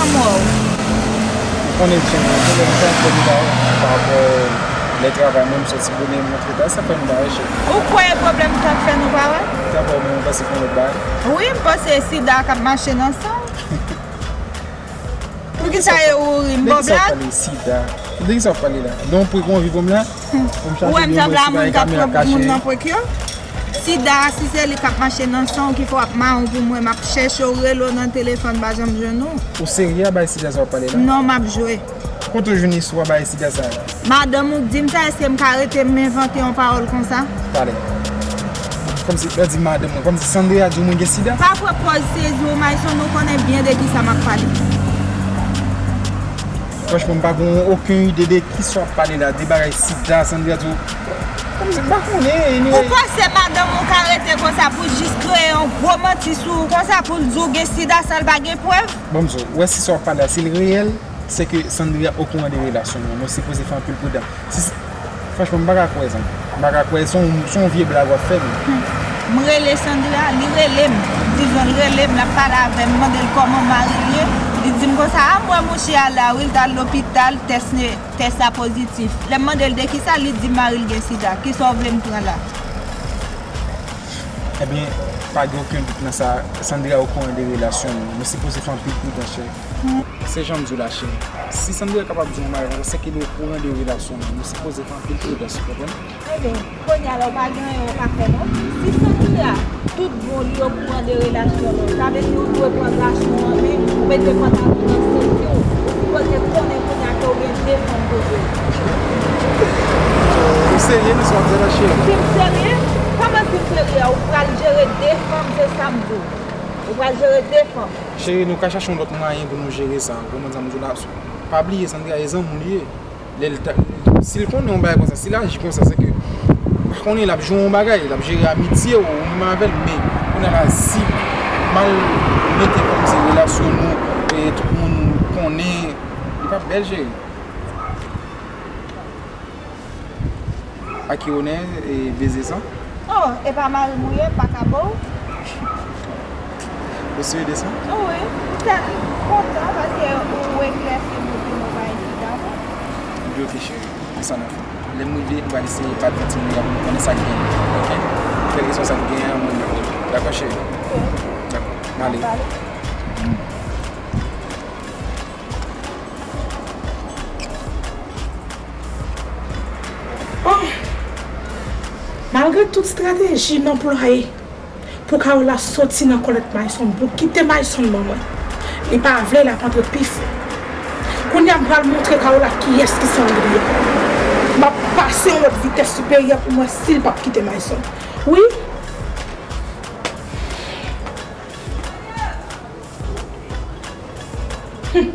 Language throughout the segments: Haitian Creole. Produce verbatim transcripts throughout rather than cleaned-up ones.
Ou konnen m cheri, pwoblèm tan fè nou pa wè. Pa rapò lè travay mwen, m sòti bonè, m rantre ta, sa fè nou pa wè cheri. Ou kwè e pwoblèm tan k fè nou pa wè? Tan fè mwen, m panse k yon lòt bagay. Wi, m panse e sida k ap mache nan san w. Poukisa e ou ri m? Bon blag? De ki sa w ap pale? Sida? De ki sa w ap pale la? Donk, pwek ou anvi pou m la? Ou wè m sanble a moun k ap pran moun nan prank yo? Sida a, si se li k ap mache nan san w ki fè w ap mawon pou mwen, m ap chèche w, rele w nan telefòn, m pa janm jwenn ou. Ou serye a bay sida sa w ap pale la? Non, m ap jwe. Kote w jwenn istwa bay sida sa a? Madanm ou k di m sa, èske m ka rete m envante yon pawòl konsa? Talè. Kòmsi lè w di madanm mwen, kòmsi Sandria di w mwen gen sida? Pa pran pòz sezi w, Mayson, ou konnen byen de kisa m ap pale. Franchman, m pa gen okenn ide de kisa w ap pale la, de bagay sida, Sandria di w. Kòmsi m pa konnen, anyway. Ou panse madanm ou ka rete konsa pou jis kreye yon gwo manti sou ou konsa pou l di w gen sida san l pa gen prèv? Bon, m di w, ou wè si sa w ap pale a, si l reyèl, se ke Sandria okouran de relasyon nou. Nou sipoze fè anpil pridan. Si, si, franchman, m pa ka kwè sa. M pa ka kwè, se yon, se yon vye blag w ap fè m. Hmm. M rele Sandria, li rele m. Dizon, l rele m, l ap pale avè m, m mande l kòman mari l ye. Li di m konsa, a, m wè mouche a la, wi, l t al lopital, tès ne-, tès la pozitif. Lè m mande l de kisa, li di mari l gen sida. Kisa w vle m pran la? Ebyen, pa gen okenn dout nan sa, Sandria okouran de relasyon nou. Nou sipoze fè anpil pridan, cheri. Se jan m di w la, cheri. Si Sandria kapab di yon bagay konsa, se ke li okouran de relasyon nou. Nou sipoze fè anpil pridans, ou konprann? Ebyen, kounye a la, ou pa gen anyen ou ka fè, non. Si Sandria, tout bon, li okouran de relasyon nou, sa vle di ou dwe pran gason an men, ou mete pantalon nan senti w, ou sipoze konnen kounye a ke ou gen de fanm kote w. Ou serye nan sa w ap di la, cheri? Si m serye? Kòman si m serye a? Ou pral jere de fanm, se sa m di w. Ou pral jere de fanm. Cheri, nou ka chache yon lòt mwayen pou nou jere sa. Ou konprann sa m di w la? Pa bliye, Sandra e zanmi w li ye. Lè l ta, si l konnen yon bagay konsa, si l aji konsa, se ke, pa konnen, l ap jwe yon bagay, l ap jere amitye w, ou menm avè l, men, kounye a la, si mal mete kòmsi relasyon nou, e tout moun konnen, li p ap bèl, cheri. A ki onè, e, beze sa? Oh, e pa mari m ou ye, m pa ka ba w. Ou sere de sa? Oh, wi, m tèl-, m kontan paske ou eklèsi m pou nou bay sida, wi. Ebyen, oke, cheri. Men sa n ap fè. Lè m rive, m pral eseye pa t fè timoun nan pou m konnen sa k genyen. Oke? Kèlkeswa sa k genyen an, mwen m ap jere. Dakò, cheri? Oke. Dakò. M ale. M ap ale. Oh! Malgre tout estrateji m anplwaye pou Carola soti nan kòlèt Mayson, pou kite Mayson ban mwen, li pa vle, l ap antre pi fon. Kounye a, m pral montre Carola kiyès ki Sandria. M ap pase yon lòt vitès siperyè pou m wè si l p ap kite Mayson. Wi. Hmm,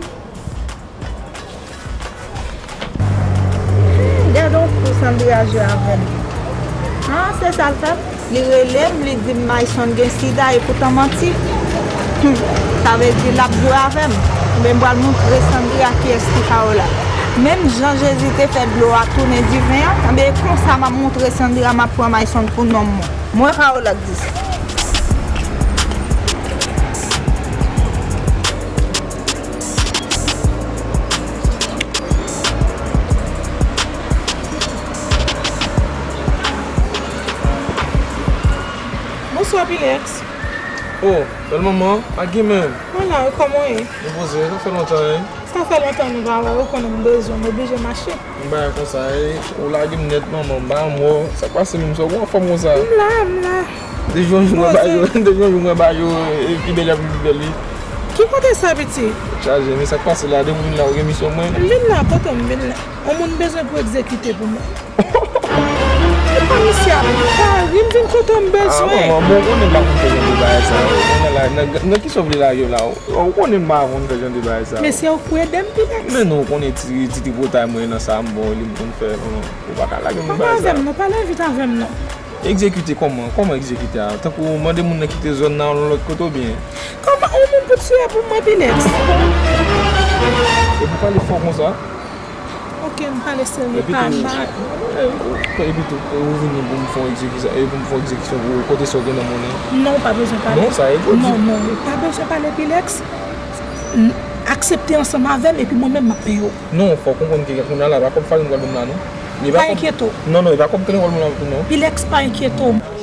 gade yon kou Sandria jwe avè m. Ah, se sa l fè m? Li rele m, li di m Mayson gen sida, epoutan manti. Hmm, sa vle di l ap jwe avè m. Ebyen, m pral montre Sandria kiyès ki Carola. Menm jan Jezi te fè dlo a tounen diven an, ebyen, e konsa m ap montre Sandria m ap pran Mayson pou nonm mwen. Mwen Carola k di sa. Bonswa, Pilex. Oh, bèl manman, ak gen menm. Mwen la, wi, kòman w ye? Mwen poze, sa fè lontan, wi. Sa fè lontan nou pa wè, ou konnen m bezwen w, m oblije mache. M pa konsa, e, ou lage m nèt, manman, m pa anmò. Sa k pase menm, sa w anfòm konsa? M la, m la. De jou an jou mwen ba yo, de jou an jou mwen ba yo, e, pi bèl, y ap vin pi bèl, wi. Ki kote sa, piti? Tèt chaje, men sa k pase la, depi w vin la, ou gen misyon mwen? M vin la, kote w m vin la? Yon moun bezwen pou egzekite pou mwen. Epa misye ap pari, m vin kote w m bezwen. Ah, manman, bon, ou konnen m pa konn fè jan de bagay sa yo. Kounye a la, nan, nan kisa w vle lage w la? Ou, ou konnen m pa konn fè jan de bagay sa yo. Mesye, ou kwè ede m, Pilex? Men non, ou konnen ti, ti tripotay mwen nan sa, m bon, li m konn fè, manman. Ou pa ka lage m nan bagay sa. Pale avè m non, pale vit avè m non. Egzekite kòman? Kòman egzekite a? Tankou mande moun nan kite zòn nan al yon lòt kote oubyen? Kòman yon moun pou tiye pou mwen, Pilex? E pou pale fò konsa? Ok, m pale serye, pa m pa. Epi tou, ou vini pou m fè yon egzekisyon, e pou m fè yon egzekisyon pou ou, kote sa w gen nan mounen? Non, ou pa bezwen pale. Non, sa e pou di. Non, non, ou pa bezwen pale, Pilex. N-, Aksepte ansanm avè m, epi mwen menm m ap peye w. Non, fò w konprann ke kounye a la, e pa kòb farin w pral ban m la, non. Pa enkyete w. Non, non, e pa kòb farin w pral ban m la, non. Pilex, pa enkyete w.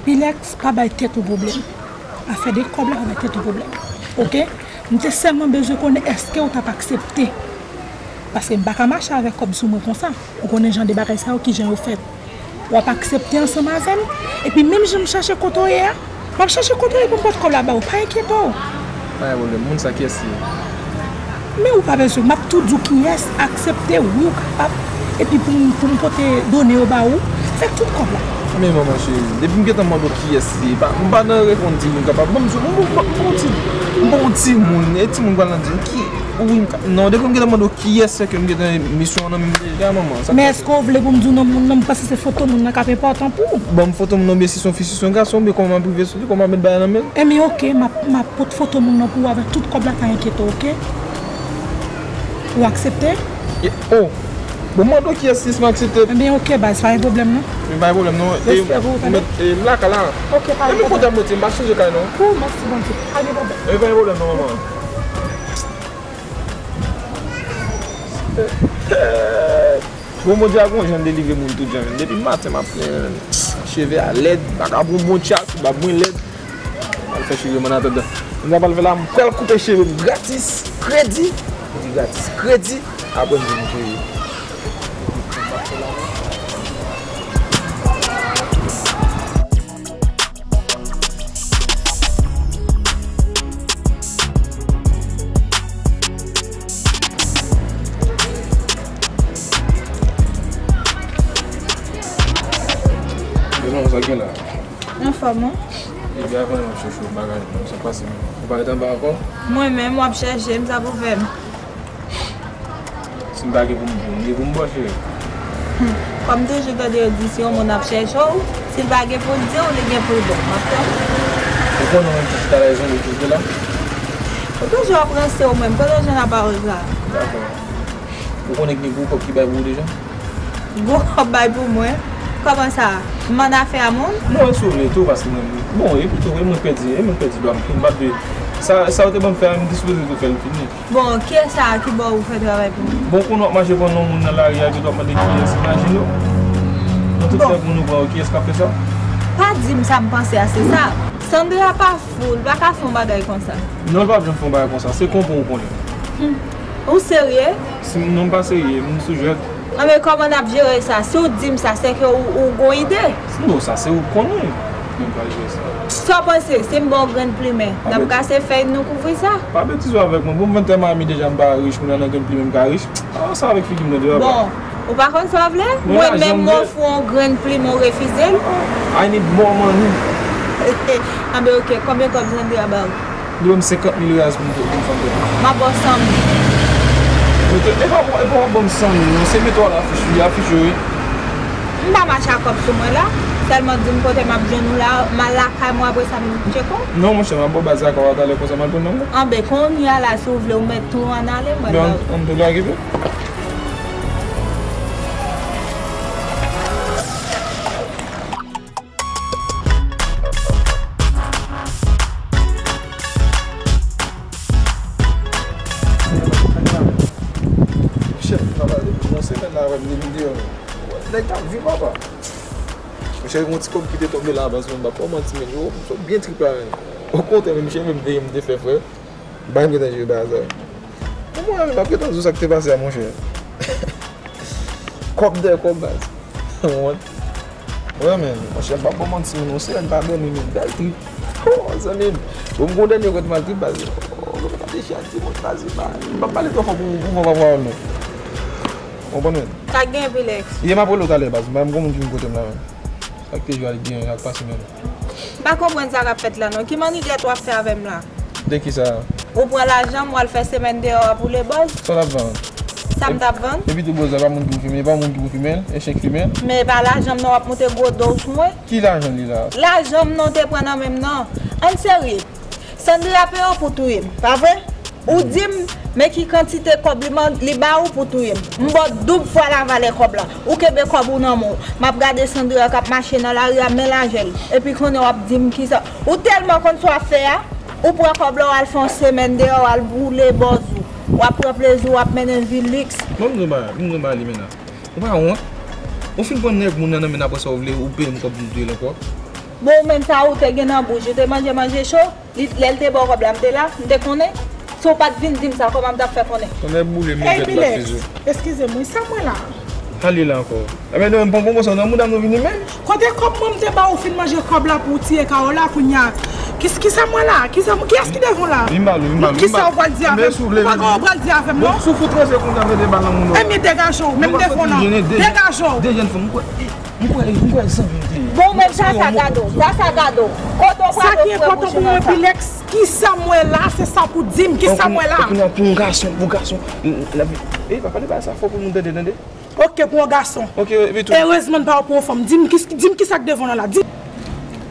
Pilex, pa bay tèt ou pwoblèm. Afè de kòb la, pa bay tèt ou pwoblèm. Oke? M te sèlman bezwen konnen èske w t ap aksepte. Paske m pa ka mache avèk kòb sou mwen konsa. Ou konnen jan de bagay sa yo, kijan yo fèt. W ap aksepte ansanm avè m. Epi menm jan m chache kote w ye a, m ap chache kote w ye pou m pote kòb la ba ou. Pa enkyete w. Pa gen pwoblèm, moun sa kiyès li ye? Men ou pa bezwen, m ap tou di w kiyès, aksepte, wi, ou kapab. Epi pou m, pou m pote done yo ba ou, fè tout kòb la. Men manman cheri, depi m gentan mande w kiyès li ye, pa, m pa nan reponn timoun kapab. Ban m di w, m, m, m, m pa yon ti, m pa yon timoun, e timoun pral nan di m ki, wi, m ka, non, depi m gentan mande w kiyès, se ke m gentan misyon an nan men m deja, manman. Sa k pase? Men èske w vle pou m di w non moun nan, m panse se foto moun nan k ap enpòtan pou ou? Ban m foto moun nan, oubyen si se yon fi, si se yon gason, oubyen kòman m ap rive sou li, kòman m ap met bagay nan men l? Ebyen, oke, m ap, m ap pot foto moun nan pou ou avèk tout kòb la, pa enkyete w, oke? Ou aksepte? E, oh! Bon, m mande w kiyès li, si m aksepte. Ebyen, oke, baz, pa gen pwoblèm, non. Men pa gen pwoblèm, non. Respè pou ou, tande? E, m lakay la. Oke, pa gen pwoblèm. Epi kote m rete, m pa sonje kay, non. Oh, mèsi Bondye. Pa gen pwoblèm. Epi pa gen pwoblèm, non, manman. Bon, Bondye a gon jan l delivre moun tout jan, menm. Depi maten, m ap plenyen, menm. Cheve a lèd, m pa ka pran bon tcha, sou bab mwen lèd. M al fè cheve m annatandan. Moun sa pral fè la, m pral koupe cheve m gratis, kredi. Kredi gratis, kredi. Apre m vin cheve. Yo, non, sa gen la. Anfòm, wi. Epi avan nou chouchou bagay nou, sa pase menm. Ou pa ret anba ankò? Mwen menm, w ap chèche m, sa pou fè m. Si m pa gen pou m di w, m gen pou m ba w, cheri. Hmm. Kòm toujou tande yo di, si yon moun ap chèche w, si l pa gen pou l di w, li gen pou l ba w. W ap tann? Ou konnen w menm ki chita la, e zonbi ki chita la? Ou toujou ap ranse w menm, kote w jwenn lapawòl sa a? Dakò. Ou konnen ki gwo kòb ki bay pou ou deja? Gwo kòb bay pou mwen? Kòman sa? M ann afè a moun? Non, e si w vle tou, paske mwen, bon, epi tou, e mwen k pèdi, e mwen k pèdi dwa m tou, m pa t dwe, sa, sa yo te ban m fè a, m te sipoze tou fè l fini. Bon, kiyès sa a ki ba w fè travay pou mwen? Bon, kounye w ap mache pran non moun nan lari a, epi w ap mande kiyès, imajine w. Nan tout fèk moun ou pran yo, kiyès k ap fè sa? Pa di m sa m panse a, se sa. Sandra pa fou, l pa ka fè yon bagay konsa. Non, l p ap janm fè yon bagay konsa, se konprann ou konnen. Hmm. Ou serye? Si m, non, m pa serye, m sou jwèt. Anben, kòman n ap jere sa? Si w di m sa, sèke ou, ou gon ide. Non, sa se ou k konnen. Mwen pa jere sa. Sa w panse? Si m ba w grenn plimen, n ap kase fèy nou kouvri sa? Pa betize avèk mwen. Bon, m vin tèlman ami deja, m pa rich, kounye a nan grenn plimen m ka rich. Ah, sa avèk figi m nan deja. Bon, ou pa konn sa w vle? Mwen menm, m ofri w yon grenn plimen, ou refize l? I need more money. Anben, oke, konbyen kòb Sandra ba w? Li ban m senkant mil reais pou m, pou m fanm tèt mwen. M ap ba w san mil. Mete, e pa, e pa w ap ban m san mil, non. Se mete w al afich, wi, afich yo, wi. M pa mache ak kòb sou mwen la. Sèlman di m kote m ap jwenn ou la, m al lakay mwen, apre sa m tcheke w. Non, monchè, m ap ba w baz lakay w a talè konsa, m al pran nan mwen. Anben, kounye a la, si w vle, ou mèt tou ann ale, m pral ba w. Men ann, ann tou lage tou. Chèf, m ap pale pou yon semèn la, avè m de videyo. Nèg t ap viv, papa. Monchè, yon ti kòb ki te tonbe la, baz, mwen pa fè w manti, men yo, m sot byen trip la, men. Okontrè, men, monchè, menm veye m te fè, frè. Bagay m gentan jere, baz. Bon, mwen, m ap gentan di w sa k te pase a, monchè. Kòb dèyè kòb, baz. Wont. Wè, men, monchè, m p ap ba w manti, men yon semèn pa dòmi, men bèl trip. Oh, zanmi m. Bon, m gon dènye rèd mal trip, baz. Oh, gade chat, ti moun, baz, m p ap pale twò fò pou, pou fò pa pawòl, non. Konprann, men. Sa k gen, Pilex? Ye, m ap rele w talè, baz. M pa, m gon moun ki vin kote m la, men. Sa k te jwe a, li gen, sa k pase, men. M pa konprann sa k ap fèt la, non. Ki mannigèt w ap fè avè m la? De ki sa? Ou pran lajan m, w al fè semèn deyò a pou lebòz? Sa w t ap vann? Sa m t ap vann? Epi tou bòz la, pa moun ki pou fimen, pa moun ki pou fimen l, echèk fimen l. Men e pa lajan m nan w ap moute gwo do w sou mwen? Ki lajan li la? Lajan m nan w te pran nan men m nan. Ann serye. Sandra peye w pou touye m, pa vre? Ou di m, men ki kantite kòb li man-, li ba ou pou touye m. M ba w doub fwa lavalè kòb la. Ou kenbe kòb ou nan men w. M ap gade Sandra k ap mache nan lari a, men lajè l. Epi kounye a w ap di m kisa. Ou tèlman konn sa w ap fè a. Ou pran kòb la, w al fè yon semèn deyò, w al boule bòz ou. W ap pran plezi w, w ap mennen vi liks. Bon, m renmen, m renmen Limena. Ou pa wont? Ou fin pran nèg moun nan nan men, apre sa w vle ou peye m kòb m dwe l ankò? Bon, ou menm sa ou te gen nan bouch, ou te manje manje cho? Li, lè l te ba w kòb la, m te la, m te konnen. Si w pa t vin di m sa, kòman m t ap fè konnen? Tonnè boule m. Hey, Pilex, eskize m, wi, sa m wè la? Sa l ye la ankò? Ebyen, non, m pran konprann sa nan mouda m nou vini menm. Kote kòb mwen m te ba ou fin manje kòb la pou w tiye Kawola kounya? Ki, ki sa m wè la? Ki sa, kiyès ki devan w la? Vin ba nou, vin ba nou. Ki sa w pral di avè m? Ou pa gen w pral di avè m, non? Sou fout ranse kounya, mete bal nan moun yo. Ebyen, degaje w, menm devan w nan. Degaje w. De jèn fanm, m kwè, m kwè, m kwè zanmi m te ye. Bon, menm sa, sa gade w, sa, sa gade w. Kote w prale pou wè bouch ou nan sa? Sa ki enpòtan pou mwen, Pilex, ki sa m wè la, se sa pou di m, ki sa m wè la? Kounya pou yon gason, pou gason, la vi, e pa pale bagay sa fò pou moun tande, tande. Ok, pou yon gason. Ok, epi tou. Erezman n pa w pou yon fanm. Di m ki, di m ki sa k devan w nan la. Di,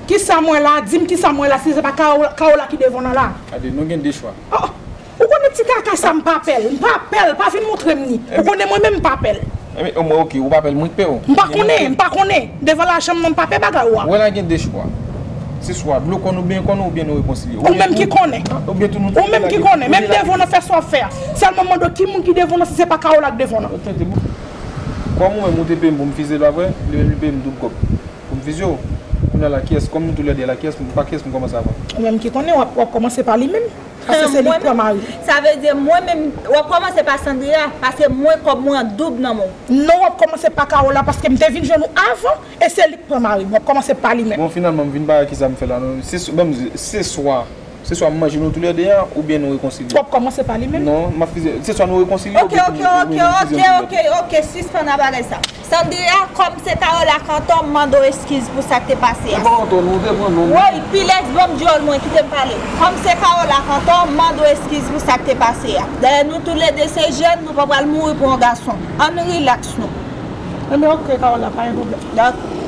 ki sa m wè la, di m ki sa m wè la, si se pa Kawola, Kawola ki devan w nan la. Gade, nou gen de chwa. Oh, ou konnen ti kaka sa m pa pè l, m pa pè l, pa vin montre m ni. Ou konnen mwen menm m pa pè l. Ebyen, o mwen, ok, ou pa pè l, mwen k pè w. M pa konnen, m pa konnen. Devan lajan m nan m pa pè bagay ou a. Wè la gen de chwa. Se swa dlo kòn oubyen kòn oubyen nou rekonsilye. Ou menm ki konnen. Oubyen tou nou. Ou menm ki konnen. Menm devan w nan fè sa w ap fè a. Sèlman m mande w ki moun ki devan w nan si se pa Kawola k devan w nan. Tande, bon. Kòm ou menm ou te peye m pou m fize l, pa vre? Li menm li peye m doub kòb pou m fize w. Kounye a la, kiyès, kòm nou toulède la, kiyès, pa kiyès m kòmanse avan? Ou menm ki konnen, w ap, w ap kòmanse pa li menm. Paske se li k pran mari. Sa vle di, mwen menm, w ap kòmanse pa Sandria, paske mwen, kòb mwen an doub nan men w. Non, w ap kòmanse pa Kawola, paske m te vin jwenn ou avan, e se li k pran mari m. W ap kòmanse pa li menm. Bon, finalman, m vin pa wè kisa m fè la, non. Se, se swa, se swa m manje nou toulède a, oubyen nou rekonsilye. W ap kòmanse pa li menm. Non, m ap fize, se swa nou rekonsilye, oubyen nou, oubyen nou fize nou toulède. Ok, ok, ok, ok, ok, sispann a bagay sa. Sandria, kòm se Kawola Kanton, m mande w eskiz pou sa k te pase a. Se pa Kanton, non, ou te pran non m. Woy, Pilex, ban m dyòl mwen, kite m pale. Kòm se Kawola Kanton, m mande w eskiz pou sa k te pase a. Dayè, nou toulède se jèn, nou pa pral mouri pou yon gason. Ann rilaks nou. Enben, ok, Kawola, pa gen pwoblèm. Dakò.